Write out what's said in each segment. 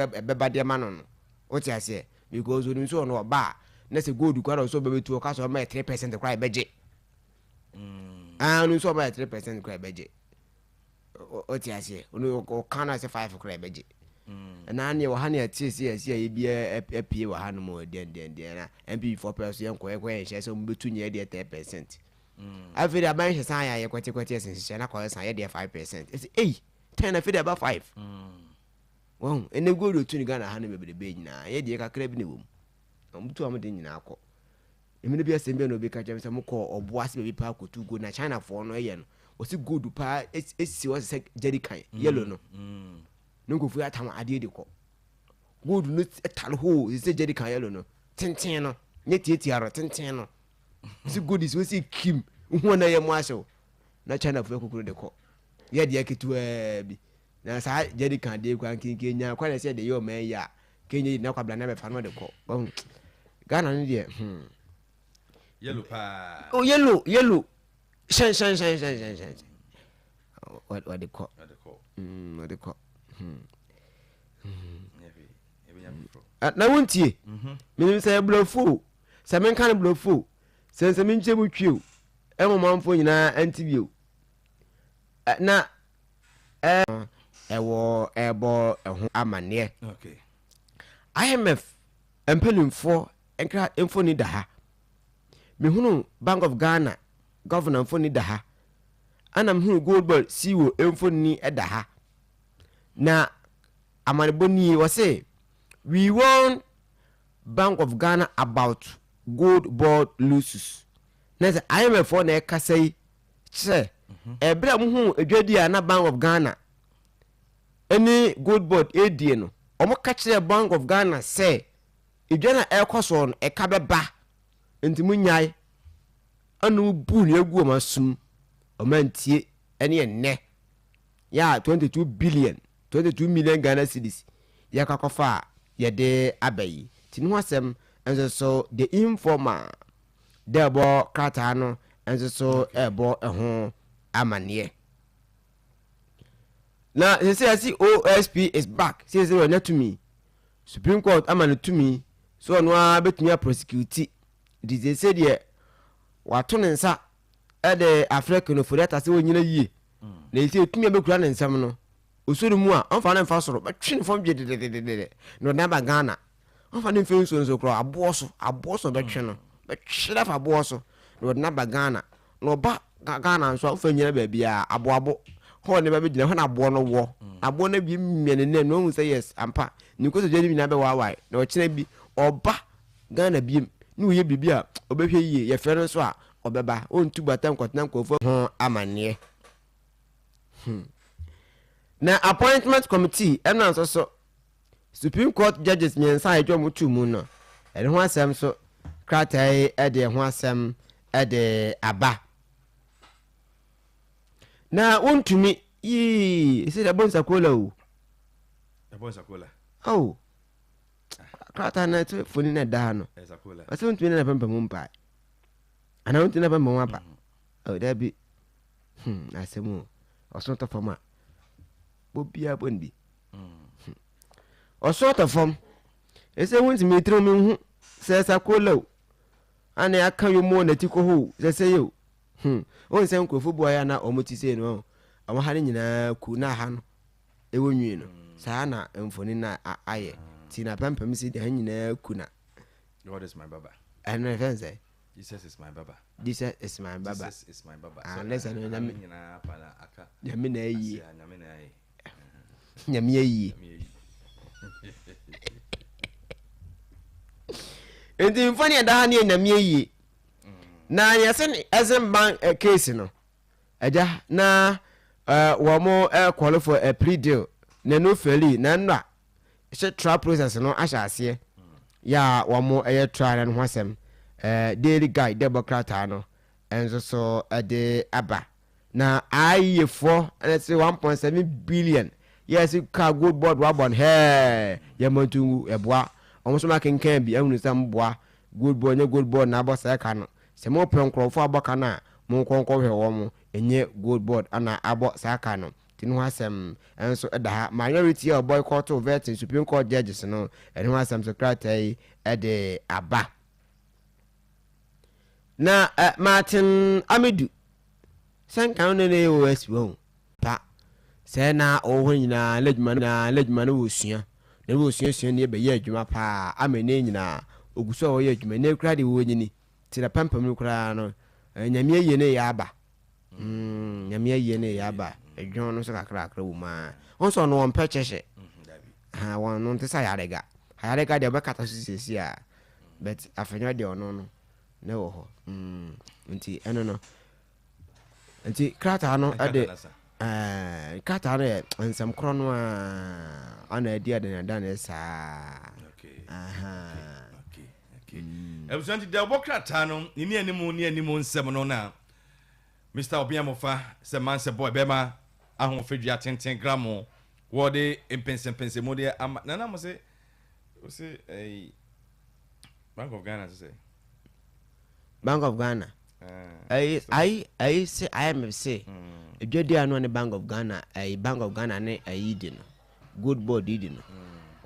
Ɛbɛba de ama no no. Wote aseɛ? Because onim sɛ ɔno ɔba a, na sɛ gold koraa na ɔsɛ ɔbɛbɛtu ɔka sɛ ɔma yɛ 3% koraa ɛbɛgye. Ah, ɔno nso ɔma yɛ 3% koraa ɛbɛgye. Wote aseɛ? Ɔno ɔka no sɛ 5 koraa ɛbɛgye. Ɛna neɛ wɔ ha ne ɛte sɛ yɛsi a yɛbi apue wɔ ha no mu deɛn deɛn deɛn na NPP foɔ pɛ so yɛnkɔ yɛkɔ yɛnhyɛ sɛ ɔmo bɛtu nyɛ deɛ 10%. Afei de aban hyɛ san yɛ ayɛ kwɛte kwɛte ɛsɛ nhyehyɛ na kɔyɛ san yɛ deɛ 5%. Ɛsɛ ei 10 afei de aba 5. Wahu? Ɛnɛ gold otu no Ghana ha no bebrebe nyinaa, yɛ deɛ kakra bi na ɛwɔ mu. Wɔn tu a wɔn de nyinaa kɔ. Mmiri bi asɛm bi na obi ka kyerɛ me sɛ mo kɔ ɔbo ase baabi paa kɔtu gold na China foɔ no ɛyɛ no. Wɔsi gold paa esi hɔ sɛ jerrycan yellow no. Ne nkurɔfoɔ yi atam adeɛ de kɔ. Gold no tare hoo sɛ jerrycan yellow no. Tenten no, nyɛ tietia no, tenten no. Wɔsi gold si hɔ sɛ kim, wohu na ɛyɛ mo ahyew. Na China foɔ akukuru de kɔ. Yɛ deɛ ketewaa bi. Na saa jerrycan deɛ kura nkenken nya kwan sɛ deɛ yɛ ɔman yi a kenya yi na kwabla na bɛfa no de kɔ. Wahu Ghana no deɛ. Yellow paa. Oh, yellow, yellow, hyɛn hyɛn hyɛn hyɛn hyɛn hyɛn, wɔde kɔ. Ɔde kɔ. Wɔde kɔ. Na wontie menim sɛ borɔfo o, sɛ menka no borɔfo o, sɛ nsɛ menkyɛ mu twi o, ɛma manfoɔ nyinaa ɛnte bio na ɛwɔ ɛbɔ ɛho amanneɛ. IMF mpanimfoɔ nkra mfoni da ha, mehunu Bank of Ghana governor mfoni da ha, ana mehunu Gold Board CEO mfoni da ha. Na amanebɔ nie, wɔse we warn Bank of Ghana about Gold Board losses. Na sɛ IMF foɔ na ɛkasa yi kyerɛ ɛberɛ a muhu adwadi a na Bank of Ghana ne Gold Board ɛredie no, ɔmo ka kyerɛ Bank of Ghana sɛ edwa no a ɛrekɔ soɔ no ɛka bɛba, nti mo nyae. Ɛna ɔmo bu ne egu ɔmo asom, ɔmo antie. Ɛne ɛnnɛ yɛ a 22 billion 22 million Ghana cedis yɛkɔ akɔfa a yɛde aba yi. Nti ne ho asɛm nso so The Informer dɛ ɛbɔ krataa no nso so ɛbɔ ɛho amanneɛ. Na sɛ yɛsi OSP is back, sɛ sɛ wɔnya tumi, Supreme Court ama no tumi so ɔno ara bɛtumi aprosecute. Nti sɛ sɛ deɛ wato ne nsa ɛde afrɛ Ken Ofori-Atta sɛ wɔnyina yie na ɛsɛ tumi a bɛkura ne nsɛm no osoro mu a ɔmfa ne mfa soro, bɛtwe ne fam gyedededede na ɔde aba Ghana. Ɔmfa ne mfa nsuo nso koraa, aboɔ so, aboɔ so bɛtwe no, bɛtwe afa aboɔ so na ɔde n'aba Ghana. Na ɔba Ghana nso a, ɔmfa nyina baabi a aboabo hɔ ne ba bɛgyina hɔ na aboɔ no wɔ aboɔ no awie mmea ne nam na ɔhu sɛ yes ampa ne nkosodwa no nyinaa bɛwaawae. Na ɔkyena bi ɔba Ghana biem ne ɔyɛ biribi a ɔbɛhwɛ yie, yɛfrɛ no nso a ɔbɛba, ɔntu bata nkɔtena nkurɔfoɔ ho amanneɛ. Na appointment committee ɛno nso so Supreme Court judges mmiɛnsa a yɛdwa wɔn tu mu no, ɛne ho asɛm so krataa yi ɛde ho asɛm ɛde aba. Na wontumi yii sɛ ɛbɔ nsakola o. Ɛbɔ nsakola. Oh, krataa na ɛte foni na ɛda ha no. Nsakola. Ɔsɛ wontumi ne na pɛmpɛ mu mpae anaa wontumi na pɛmpɛ mu aba. Oh, dabi, asɛm o, ɔso tɔ fam a bɔ biara bɔ ne bi. Ɔso atɔ fam ɛsɛ wontumi tiri mu hu sɛ sakola o, ana aka yɛ mu wɔ n'ati kɔ hɔ o, sɛ sɛ yɛ o. Wɔn sɛ nkurɔfoɔ bu ayɛ na wɔn ti sei no, wɔn ha no nyinaa ku na ha no ɛwɔ nwi no saa na mfoni na ayɛ ti na pɛmpɛm si deɛ ha nyinaa ku na. God is my barber. Ɛno ɛfɛn sɛ. Jesus is my barber. Jesus is my barber. Jesus is my barber. Ah, ne sɛ no nyame nyinaa pa na aka. Nyame na ayie. Ase a nyame na ayɛ. Nyame ayie. Nyame ayie. Nti mfoni ɛda ha ne yɛ nyame ayie. Na yɛsɛ ne Exim Bank case no agya na wɔn call for a plea deal na no fail na ɛno a hyɛ trial process no ahyɛ aseɛ yɛ a wɔn ɛyɛ trial no ho asɛm. Daily Guide dɛ bɔ krataa no nso so ɛde aba. Na ayiefoɔ ɛna sɛ 1.7 billion yɛ sɛ kaa Gold Board wabɔ no hɛɛ yɛ mɔntungu ɛboa wɔn nso ma kenkan bi ahunu sɛ mboa Gold Board nye Gold Board na abɔ saa ka no. Sɛ mopɛ nkurɔfoɔ abɔ ka no a, monkɔ nkɔhwɛ wɔn, ɛnyɛ Gold Board ana abɔ saa ka no. Nti ne ho asɛm nso da ha. Minority a ɔboycotoo vetting Supreme Court judges no, ɛno ho asɛm nso krataa yi de aba. Na eh, Martin Amidu, sɛ nka no ne ne yɛ OSP wahu. Pa, sɛ na ɔwɔ hɔ nyinaa na adwuma no nyinaa na adwuma no wɔsua, na wɔsuasua ne bɛyɛ adwuma paa ama ɛnɛ nyinaa ɔgu so a ɔyɛ adwuma, ɛnɛ koraa deɛ wɔnyini, nti na pampam no koraa no eh, Nyame ayie no yɛ aba. Mm, Nyame ayie no yɛ aba, ɛdwon no nso kakrakra wɔ mu a. Wɔn sɛ ɔno wɔmpɛ kyɛhyɛ. Ha, wɔn no nte sɛ ayarega. Ayarega deɛ ɔbɛkata so siesie a, but afenyo deɛ ɔno no, na ɛwɔ hɔ. Mm, nti ɛno no. Nti krataa no ɛde ɛɛ krataa no yɛ nsɛm korɔ no a ana adi adanadane saa. Okay. Okay. Okay. Mm. Abusua nti deɛ ɔbɔ krataa no ne ne anim ne anim nsɛm no na Mr. Obiamofa sɛ man sɛ boy bɛma ahofadua tenten gramo wɔde mpɛnsɛmpɛnsɛmu deɛ ama nana mo se wo se ɛyi Bank of Ghana sɛ Bank of Ghana ɛyi ayi ɛyi se IMF se edwadi ano ne Bank of Ghana ɛyi Bank of Ghana ne ɛyi di no Gold Board di no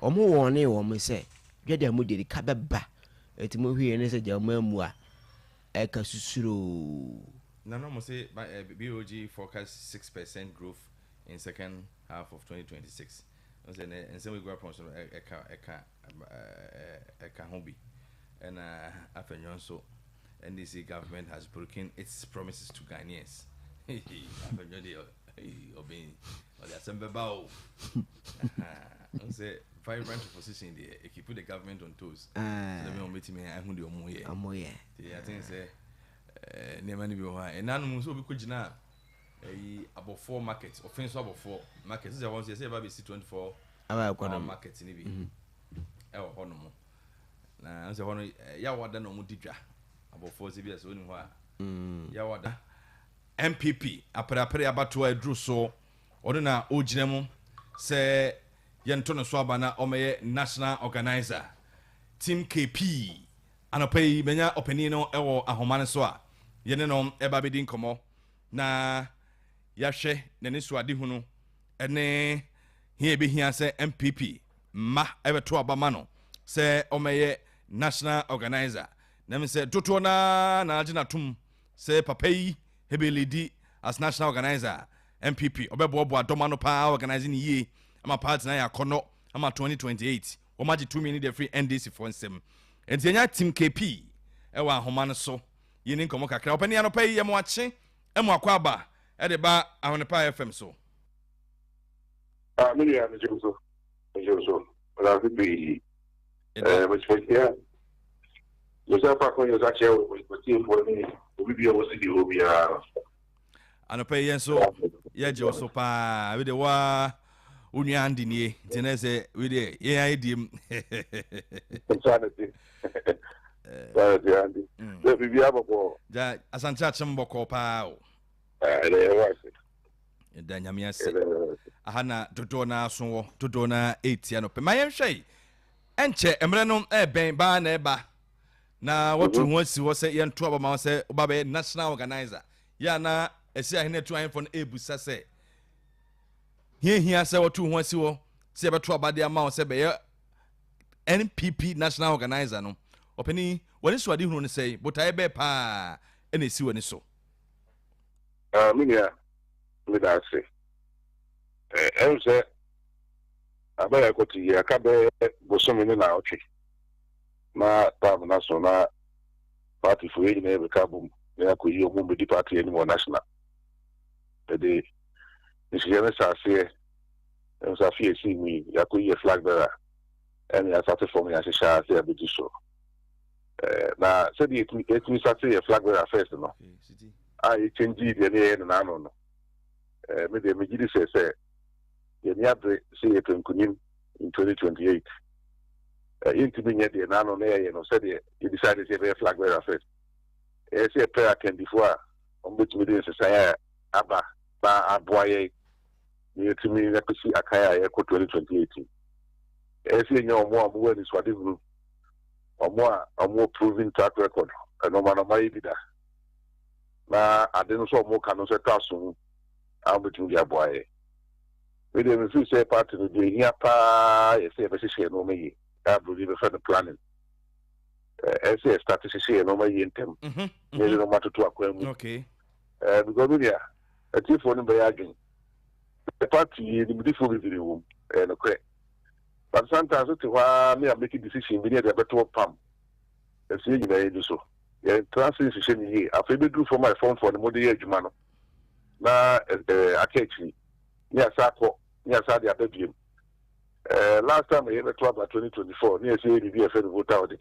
wɔn wɔn ne wɔn sɛ dwadi a mo di ka bɛba eti mo hwie ne sɛ gya wɔn amu a ɛka susuroo. Nana mo se BOG forecast 6% growth in second half of 2026. Nsɛ ne nsɛm egu apɔn so no ɛka ɛka ɛka ho bi. Ɛna Afenyo nso NDC government has broken its promises to Ghanaians. Afenyo deɛ ɔbɛn ɔde asɛm bɛba o. Nsɛ vibrant opposition deɛ e keep the government on toes. Sɛ ɛbɛn wɔn bɛtumi ahu deɛ wɔn yɛ. Wɔn yɛ. Ti I think sɛ nneɛma no bi wɔ hɔ a ɛnanom nso obi kɔ gyina ɛyi abɔfoɔ market ɔfɛn so abɔfoɔ market sɛ wɔn nso yɛ sɛ yɛba bɛsi 24 hour market no bi ɛwɔ hɔ nom na sɛ hɔ no yawada na wɔn di dwa abɔfoɔ sɛ bi a sɛ wɔnim hɔ a yawada NPP apereapere abatoɔ aduru so ɔno na ɔgyina mu sɛ yɛnto no so aba na ɔmɛyɛ national organizer Team KP anɔpa yi manya ɔpanin no wɔ ahoma no so a yɛne no ɛba bɛdi nkɔmmɔ na yɛahwɛ n'anisoadehunu ne hia ɛbɛhia sɛ NPP mma ɛbɛto aba ma no sɛ ɔmɛyɛ national organizer na mi sɛ dodoɔ naa na agye n'atom sɛ papa yi ɛbɛlidi as national organizer NPP ɔbɛboaboa dɔm ano paa organize ne yie ama party na yɛ akɔnɔ ama 2028 wɔn agye tumi no de afiri NDC foɔ nsam nti yɛnya Team KP ɛwɔ ahoma no so yɛni nkɔmmɔ kakra. Ɔpɛni, anɔpa yi yɛmo akye ɛmo akɔ aba ɛde ba Ahonepa FM so. Ah, me nua, megye wo so. Megye wo so. Meda ase pii. Eh, mekyia Joseph Akonyo sa kyerɛ wɔtiefoɔ ne obi bi a wɔ sidi hɔ biara. Anɔpa yi yɛn nso yɛgye wo so paa. Wei deɛ woa wo nua Andy nie nti na sɛ wei deɛ yɛn ayɛ diem. Saa na te. Saa na te Andy. Sɛ biribiara bɔkɔɔ. Gya Asante akyem bɔkɔɔ paa o. Ɛdɛ yɛ wɔ ase. Yɛda Nyame ase. Aha na dodoɔ no aso wɔ dodoɔ no ɛretia no pɛ. Ma yɛnhwɛ yi. Ɛnkyɛ mmerɛ no ɛrebɛn baa na ɛba na wɔto ho asi hɔ sɛ yɛnto aba ma wo sɛ woba bɛyɛ national organizer. Yɛ a na ɛsi ahene atu ahemfo no ɛrebusa sɛ hiahia sɛ wɔto ho asi hɔ sɛ yɛbɛto aba de ama wo sɛ bɛyɛ NPP national organizer no. Ɔpanin, w'ani so ade hunu no sɛe, botaeɛ bɛɛ paa ɛna ɛsi w'ani so? Ah, me nua, meda ase. Ɛm sɛ aba yɛ akɔto yi, aka bɛyɛ bosome ne naawɔtwe na tam no aso na partyfoɔ yɛn nyinaa yɛbɛka abom na yɛakɔyi ɔmo mbɛdi party anim wɔ national. Yɛde nhyehyɛ no hyɛ aseɛ ɛm sɛ afe a ɛsii mu yi, yɛakɔyi yɛ flag bearer ɛne yɛasate fam yɛahyehyɛ a sɛ yɛabɛdi so. Na sɛdeɛ yɛtumi sate yɛ flag bearer first no a yɛkyɛngyii deɛ ne yɛyɛ no n'ano no, me deɛ megye di sɛ sɛ yɛni abere sɛ yɛpɛ nkonim in 2028, yɛntumi nyɛ deɛ n'ano na yɛyɛ no sɛdeɛ yɛdecide sɛ yɛbɛyɛ flag bearer first. Ɛyɛ sɛ yɛpɛ akandifoɔ a wɔbɛtumi de nsesaeɛ a aba na aboa yɛn na yɛtumi akɔsi akan a yɛkɔ 2028. Ɛyɛ sɛ yɛnya wɔn a wɔwɔ anisoadehunu, wɔn a wɔwɔ proven track record, ɛnɔma no wɔayɛ bi da na ade no nso a wɔka no nso ɛtɔ aso mu a wɔbɛtumi de aboa yɛn. Me deɛ me feel sɛ party no deɛ ehia paa yɛ sɛ yɛbɛhyehyɛ nneɛma yie a broni bɛfrɛ no planning. Ɛyɛ sɛ yɛ start hyehyɛ yɛn nneɛma yie ntɛm na yɛde nneɛma atoto akwan mu. Because me nua, atiefoɔ no bɛyɛ adwene. Sɛ party yi nimdifoɔ bebree wɔ mu, ɛyɛ nokorɛ. But sometimes wote hɔ ara ne yɛ make decision bi ne yɛde abɛto hɔ pam. Ɛsɛ yɛn nyinaa yɛdi so. Yɛntra ase nhyehyɛ no yie. Afei bɛduru fam a ɛfamfoɔ no mode yɛ adwuma no na aka akyiri ne yɛasa akɔ ne yɛasa de aba biom. Last time a yɛbɛto aba 2024 ne yɛsɛ yɛ biribi a yɛfrɛ no voter audit.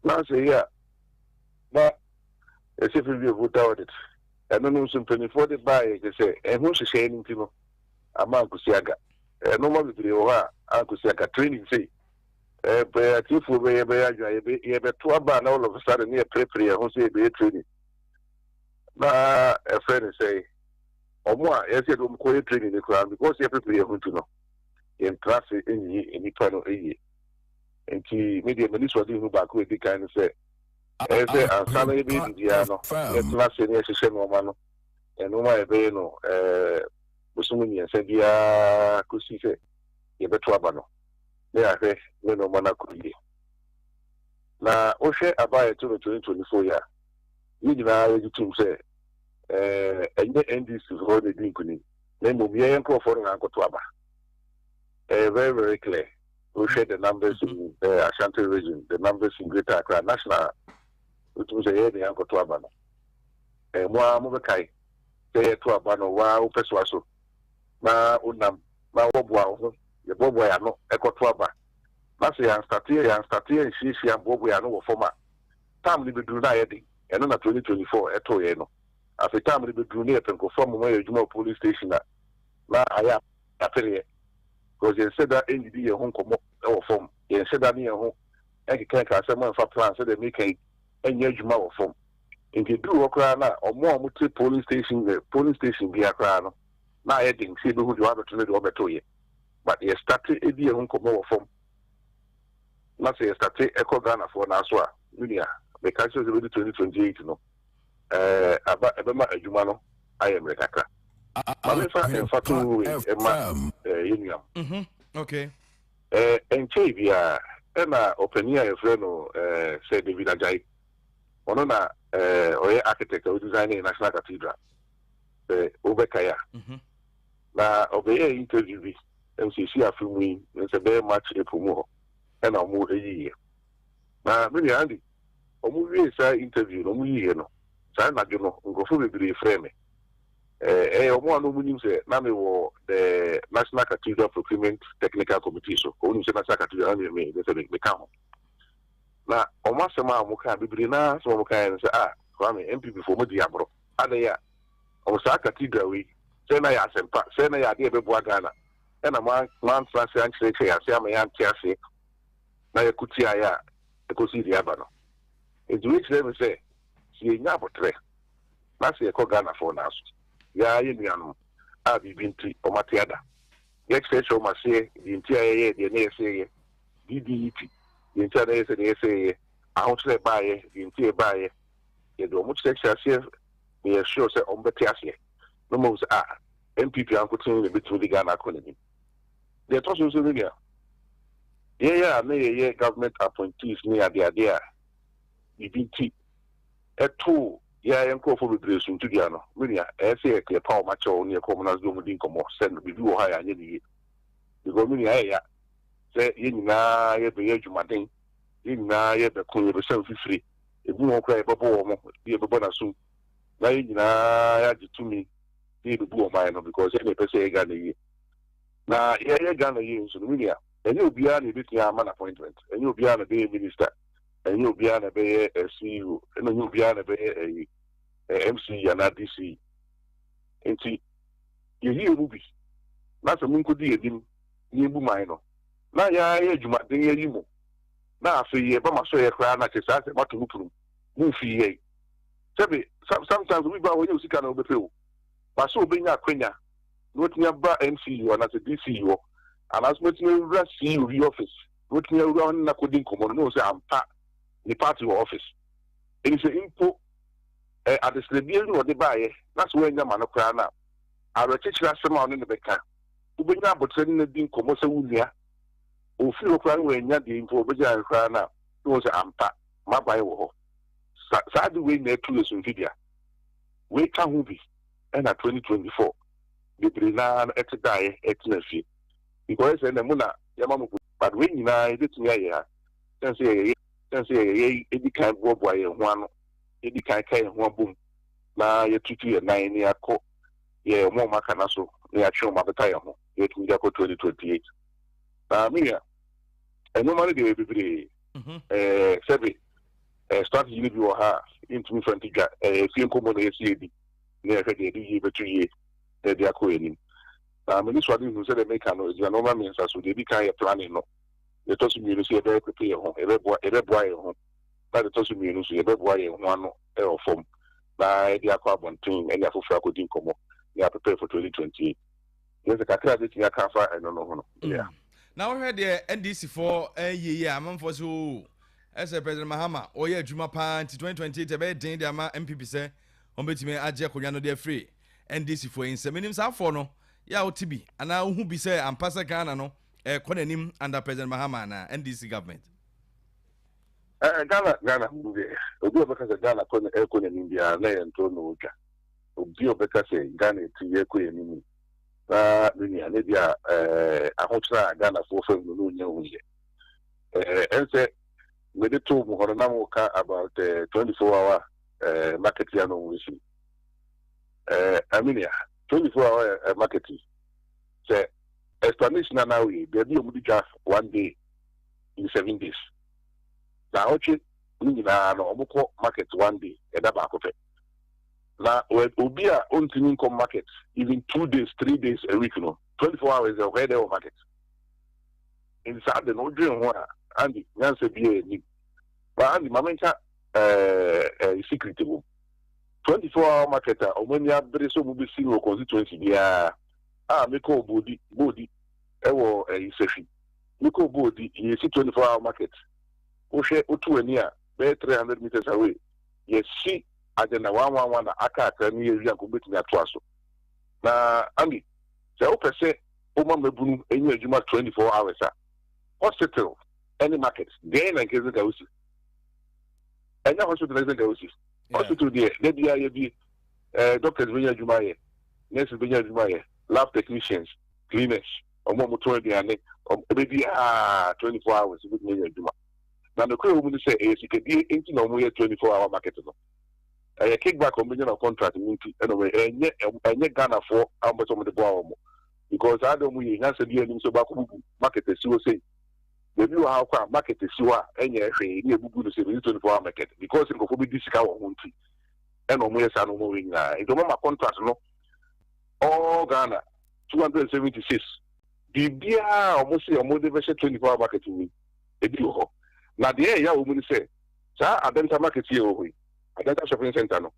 Na sɛ yi a na yɛsɛ fɛ bi voter audit ɛno no nso mpanimfoɔ de baeɛ kyɛ sɛ ɛho nhyehyɛeɛ no nti no ama ankosi aga. Nneɛma bebree wɔ hɔ a ankosi aga. Training sei ɛɛ atiefoɔ bɛyɛ bɛyɛ adwene a yɛbɛto aba na all of a sudden ne yɛperepere yɛn ho sɛ yɛbɛyɛ training na ɛfrɛ ne sɛ ɔmo a yɛsɛ yɛde ɔmo kɔyɛ training no koraa because yɛperepere yɛn ho nti no yɛntra ase nyi nnipa no yie. Nti me deɛ m'ani so ade hu baako a edi kan no sɛ ɛyɛ sɛ ansa na yɛbɛyɛ biribiara no yɛtena ase na yɛhyehyɛ nneɛma no, nneɛma a yɛbɛyɛ no bosome 3 biara kɔsi sɛ yɛbɛto aba no na yɛahwɛ ne nneɛma no akɔ yie. Na wohwɛ aba a yɛto no 2024 yi a, yɛn nyinaa yɛgye tom sɛ ɛnyɛ NDC foɔ na ɛdi nkonim na mmom yɛn nkurɔfoɔ no na ankɔto aba. Ɛyɛ very very clear. Wohwɛ the numbers in Ashanti region, the numbers in Greater Accra, national, wotumi sɛ yɛyɛ ne ankɔto aba no. Mo ara mobɛkae sɛ yɛto aba no waa wopɛ soa so na wonam na wɔboa wo ho, yɛboaboa yɛn ano ɛkɔto aba. Na sɛ yɛanstate yɛanstate yɛnhyiahyia mboaboa yɛn ano wɔ fam a, time no bɛduru na ayɛ den. Ɛno na 2024 ɛtoo yɛn no. Afei time no bɛduru na yɛpɛ nkurɔfoɔ ama wɔayɛ adwuma wɔ polling station a, na ayɛ apereɛ. Because yɛnhyɛ da nnidi yɛn ho nkɔmmɔ wɔ fam. Yɛnhyɛ da ne yɛn ho nkeka asɛm mfa plan sɛdeɛ meka yi nyɛ adwuma wɔ fam. Nti ɛduru hɔ koraa no a, wɔn a wɔte polling station polling station biara koraa no, na ayɛ den sɛ yɛbɛhu deɛ wɔabɛto ne deɛ wɔmmɛtoeɛ. But yɛ starte di yɛn ho nkɔmmɔ wɔ fam na sɛ yɛ starte kɔ Ghanafoɔ nan so a, me nua, meka kyerɛ sɛ bɛdu 2028 no, ɛɛ aba ɛbɛma adwuma no ayɛ mmerɛ kakra. Ma memfa mfatoho wei mma yɛn nua. Okay. Ɛnkyɛe biara ɛna ɔpanin a yɛfrɛ no Sir David Ajayi, ɔno na ɔyɛ architect a ɔdesignee National Cathedral, sɛ wobɛkae a. Na ɔbɛyɛɛ interview bi, ɛm sɛ ɛsi afe mu yi, sɛ bɛyɛ March, April mu hɔ, ɛna ɔmo yiiɛ. Na me nua Andy, ɔmo wiee saa interview no, ɔmo yiiɛ no, saa anadwo no, nkurɔfoɔ bebree frɛɛ me. Ɛyɛ ɔmo a na ɔmo nim sɛ na mewɔ the National Cathedral Procurement Technical Committee so, ɔmo nim sɛ National Cathedral na me, me, me, meka ho. Na ɔmo asɛm a ɔmo kaa, bebree naa asɛm a ɔmo kaeɛ no sɛ, ah, Kwame, NPP foɔ ɔmo di aborɔ. Adɛn a, ɔmo saa cathedral wei, sɛ na yɛ asɛmpa, sɛ na yɛ adeɛ a ɛbɛboa Ghana, ɛna mo antena ase ankyerɛkyerɛ yɛn ase ama yɛante aseɛ na yɛko tiaeɛ a ɛkɔsii deɛ aba no. Nti wei kyerɛ me sɛ, sɛ yɛnya aboterɛ na sɛ yɛkɔ Ghanafoɔ no aso, yɛn ara yɛn nuanom a biribi nti wɔn ate ada, yɛkyerɛkyerɛ wɔn aseɛ deɛ nti a yɛyɛɛ deɛ na yɛsɛ yɛyɛ, DDEP, deɛ nti a na yɛsɛ deɛ yɛsɛ yɛyɛ, ahokyerɛ ɛbaeɛ, deɛ nti a ɛbaeɛ, yɛde wɔn kyerɛkyerɛ aseɛ na yɛ sure sɛ wɔn bɛte aseɛ na wɔn ahu sɛ ah, NPP ankoten na ɛbɛtumi de Ghana akɔ n'anim. Deɛ ɛtɔ so nso ne nea, yɛyɛ a na yɛyɛ government appointees ne adeade a biribi nti ɛtoo yɛn ara yɛn nkurɔfoɔ bebree suntidua no, me nua, ɛyɛ sɛ yɛpa wɔn akyɛw na yɛkɔ wɔn nan ase de wɔn di nkɔmmɔ sɛ biribi wɔ hɔ a yɛanyɛ no yie. Because me nua, ɛyɛ ya sɛ yɛn nyinaa yɛbɛyɛ adwumaden, yɛn nyinaa yɛbɛko, yɛbɛsa mfifire, ebi wɔ hɔ koraa yɛbɛbɔ wɔn, ebi yɛbɛbɔ n'asom, na yɛn nyinaa yɛagye tumi na yɛbɛbu ɔman no because yɛn na yɛpɛ sɛ yɛyɛ Ghana yie. Na yɛyɛ Ghana yie nso no, me nua, ɛnyɛ obiara na yɛbɛtumi ama no appointment, ɛnyɛ obiara na ɛbɛyɛ minister, ɛnyɛ obiara na ɛbɛyɛ CEO, ɛna ɛnyɛ obiara na ɛbɛyɛ ɛyi MCE anaa DCE. Nti yɛyi yɛn mu bi na sɛ monkɔdi yɛn anim na yɛmbu man no, na yɛayɛ adwumaden ayi mo, na afei yɛba mo asɔeɛ koraa na kyerɛ saa sɛ moato mo pono mu, momfii yɛn. Sɛbe, sometimes obi ba hɔ, ɛnyɛ wo sika na wobɛpɛ o, but sɛ wobɛnya akwanya na watumi aba MCE hɔ anaasɛ DCE hɔ, anaasɛ watumi awura CEO bi office, na watumi awura hɔ ne no akɔdi nkɔmmɔ no, na wahu sɛ ampa ne party wɔ office. Ɛnti sɛ mpo Adesrɛ biara na ɔde baeɛ na sɛ woannya ma no koraa no a, awerɛkyekyerɛ asɛm a ɔne no bɛka, wobɛnya aboterɛ ne no adi nkɔmmɔ sɛ wo nua. Ɔfiri hɔ koraa na wannya deɛ mpo ɔbɛgyina no koraa no a, na wahu sɛ ampa, m'aban wɔ hɔ. Sa saa ade wei na ɛtu yɛ suntidua. Wei ka ho bi na 2024 bebree no ara no ɛte daeɛ ɛtena fie. Because ɛyɛ sɛ ɛnna mu na yɛama mo but wei nyinaa yɛbɛtumi ayɛ a, sɛn sɛ yɛyɛ sɛn sɛ yɛyɛ yɛdi kan boaboa yɛn ho ano, yɛdi kan ka yɛn ho abom na yɛtutu yɛn nan na yɛakɔ yɛ wɔn a wɔaka no so na yɛatwe wɔn abɛka yɛn ho na yɛatumi de akɔ 2028. Na me nua, nneɛma no deɛ ɛyɛ bebree. Ɛɛ sɛbe ɛɛ strategy no bi wɔ ha a yɛntumi mfa nti dwa. Ɛɛ fie nkɔmmɔ na yɛsi yɛdi na yɛhwɛ deɛ yɛde yie bɛto yie na yɛde akɔ yɛn anim. Na m'ani so ade hu sɛdeɛ meka no, ɛgyina nneɛma mmiɛnsa so. Deɛ ɛdi kan yɛ planning no. Deɛ ɛtɔ so mmienu nso yɛbɛyɛ prepare yɛn ho, yɛbɛboa yɛbɛboa yɛn ho. Na deɛ ɛtɔ so mmienu nso yɛbɛboa yɛn ho ano wɔ fam na yɛde akɔ abɔnten ne afoforɔ akɔdi nkɔmmɔ na yɛaprepare for 2028. Kyerɛ sɛ kakra a bɛtumi aka afa ɛno no ho no, yeah. Na wohwɛ deɛ NDC foɔ ɛyɛ yi a, amanfoɔ sɛ oo, ɛsɛ President Mahama ɔyɛ adwuma paa nti 2028 ɛbɛyɛ den de ama NPP sɛ wɔn bɛtumi agye akonnwa no de afiri NDC foɔ yi nsam. Menim saa foɔ no, yɛ a wote bi anaa wohu bi sɛ ampa sɛ Ghana no ɛrekɔ n'anim under President Mahama anaa NDC government? Eh, Ghana, Ghana ho deɛ, obi a ɔbɛka sɛ Ghana kɔ ɛrekɔ n'anim biara na yɛn ntoro na ɔretwa. Obi a ɔbɛka sɛ Ghana ti yɛrekɔ yɛn anim yi, na me nua, ne deɛ eh, ahokyerɛ a Ghanafoɔ fam no na ɔnya hu yɛ. Eh, ɛnsɛ mede too mu hɔ no na moka about eh, 24 hour eh, market ya no ho esi. Eh, Aminia, 24 hour eh, market yi, sɛ explanation a na woyɛ, baabi a wɔde dwa one day in 7 days. Naawɔtwe ne nyinaa no, wɔkɔ market one day, ɛda baako pɛ. Na obi a ɔntumi nkɔ market even 2 days, 3 days a week no, 24 hours ɔkɔyɛ dɛ wɔ market. Nti saa de no wodwen ho a, Andy, nyansa biara anim. Ba Andy, ma menka ɛɛ ɛɛ secret wɔ 24 hour market a wɔn ani abere sɛ wɔn bɛsi no wɔ constituency biara a mekɔɔ Bodi Bodi ɛwɔ ɛyi Sɛhwi. Mekɔɔ Bodi, yɛsi 24 hour market. Wohwɛ, wotu ani a, bɛyɛ 300 meters away, yɛsi agenda 111 a aka akra no yɛ wia nko bɛtumi atoa so. Na Andy, sɛ wopɛ sɛ woma mmabunu nya adwuma 24 hours a, hospital ne market deɛn na nkɛsɛ nka wosi? Ɛnyɛ hospital na nkɛsɛ nka wosi. Hospital deɛ, da biara yɛbie, doctors bɛnya adwuma ayɛ, nurses bɛnya adwuma ayɛ, lab technicians, cleaners, ɔmo a wɔtɔn aduane, ɛbɛbi a 24 hours wobɛtumi anya adwuma. Na nokorɛ wɔ mu ne sɛ ɛyɛ sikadie nti na wɔyɛ 24 hour market no. Ɛyɛ kickback a wɔbɛnya no contract mu nti ɛna wɔyɛ. Ɛnyɛ Ghanafoɔ a wɔpɛ sɛ wɔde boa wɔn, because saa de wɔn yɛ nyansa bi anim sɛ ɔbaako bubu market asi hɔ sei. Baabi wɔ ha kɔ a, market asi hɔ a ɛnyɛ hwee ne ebubu no sɛ ebi 24 hour market because nkurɔfoɔ bi di sika wɔ ho nti ɛna wɔn yɛ saa na wɔn yɛ nyinaa. Nti wɔn ama contract no all Ghana 276, biribiara a wɔn sɛ wɔn de bɛhyɛ 24 hour market mu ebi wɔ hɔ. Na deɛ ɛyɛ wɔ mu ni sɛ saa Adenta market yi wɔ hɔ yi, Adenta Shopping Center no,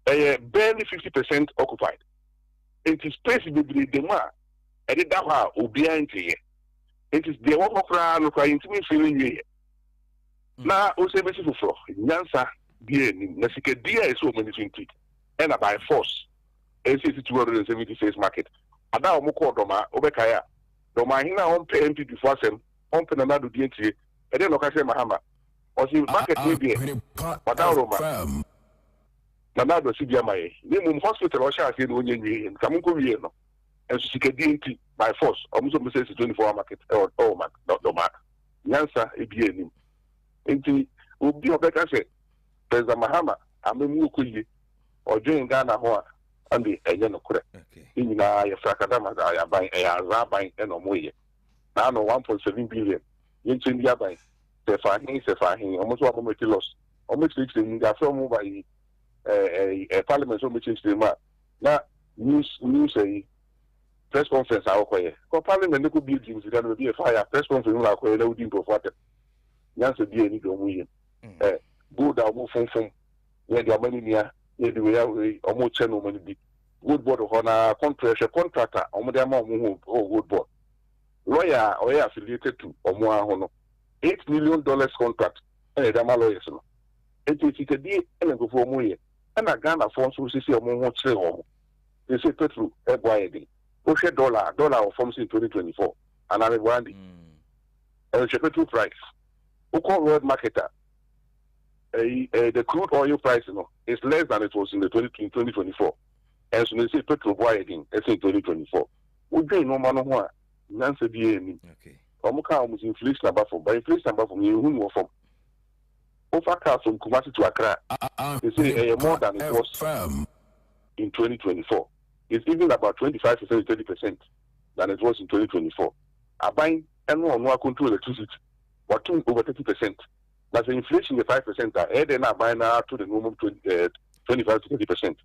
ɛyɛ barely 50% occupied, nti space bebree da mu a ɛdeda hɔ a obiara nkyɛn. Nti deɛ ɛwɔ hɔ koraa no koraa yɛntumi mfiri no nwie yɛ na ɔsɛ bɛsi foforɔ. Nyansa bi anim na sikadie a ɛsɛ wɔn ani so nti ɛna by force ɛsɛ esi 276 market. Ada a wɔn kɔɔ Dɔmaa, wobɛkae a, Dɔmaa ahene a ɔmpɛ NPP fo asɛm, ɔmpɛ Nana Addo die ntie, ɛdeɛ na ɔka kyerɛ Mahama? Ɔsi market ne deɛ wadaworo Nana Addo asi bi ama yɛn, na mmom hospital a ɔhyɛ aseɛ na ɔnyɛ nwie yɛn nka monkɔ wie no nso sikadie nti by force ɔmo nso ɔmo sɛ esi 24 hour market ɛwɔ Dɔmaa. Nyansa ebi anim nti obi a ɔbɛka sɛ President Mahama amamu okɔ yie, ɔdwen Ghana ho a, ɛnde ɛnyɛ nokorɛ. Ne nyinaa yɛ frakadam aban, ɛyɛ aza aban ɛna ɔmo yɛ na ano 1.7 billion yɛnkyɛn bi aban sɛ fa ahen, sɛ fa ahen. Ɔmo nso wɔn make loss, ɔmo kyerɛkyerɛ mu yɛafrɛ ɔmo ba yi ɛɛ ɛɛ parliament sɛ ɔmo kyerɛkyerɛ mu a, na news ɛyi press conference a wɔkɔyɛ kɔ parliament ne kɔ bie bie mu sika no baabi yɛ fa yɛ press conference mu na akɔyɛ na wodi nkurɔfoɔ atɛm. Nyansa bi a ɛni deɛ ɔmo yɛ gold a ɔmo funfun yɛ de ama ne nua yɛ de wei awei ɔmo kyɛ no ɔmo no bi. Gold Board hɔ na contract, hwɛ contract a ɔmo de ama ɔmo ho wɔ Gold Board. Lawyer a ɔyɛ affiliated to ɔmo aho no, $8 million contract ɛna yɛde ama lawyers no. Nti sikadie ɛna nkurɔfoɔ ɔmo yɛ. Ɛna Ghanafoɔ nso sisi wɔn ho kyerɛ wɔn. Sese petrol ɛbɔ ayɛ den. Wohwɛ dollar a, dollar wɔ fam sin 2024. Anaa meboa, Andy? Ɛnhwɛ petrol price. Wokɔ world market a, ɛyi the crude oil price no is less than it was in the 20 in 2024. Ɛnso no sɛ petrol bo ayɛ den ɛsen 2024. Wodwen nneɛma no ho a, nyansa bi anim. Wɔn kaa wɔn sɛ inflation aba fam, but inflation aba fam, yɛn hu no wɔ fam. Wofa car from Kumasi to Accra, they say ɛyɛ more than it was in 2024. It's even about 25% to 30% than it was in 2024. Aban ɛno ɔno control electricity watum over 30%. Na sɛ inflation yɛ 5% a, ɛyɛ dɛ na aban na ato de nneɛma 25 to 30%.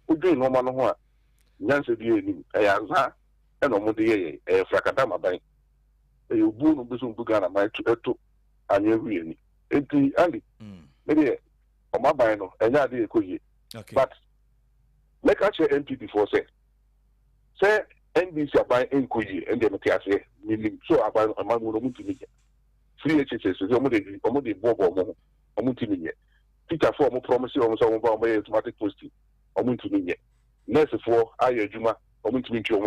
Wodwen nneɛma no ho a, nyansa bi anim. Ɛyɛ ansa ɛna ɔmo de yɛ yɛn. Ɛyɛ frakadam aban. Ɛyɛ obuo no bi so mbu Ghana man ɛto ɛto anwea hu yɛn ni. Enti Andy, me deɛ ɔmo aban no ɛnyɛ ade yɛ kɔ yie. But mɛka kyerɛ NPP foɔ sɛ NDC aban nkɔ yie, ɛndeɛ mete aseɛ, menim so aban no ɔman mu no ɔmo ntumi nyɛ. Free SHS sɛ ɔmo de bɔɔbɔ ɔmo ho, ɔmo ntumi nyɛ. Teacher foɔ ɔmo promise ɔmo sɛ ɔmo ba ɔmo yɛ automatic posting, ɔmo ntumi nyɛ. Nurse foɔ ayɛ adwuma, ɔmo ntumi ntua ɔmo.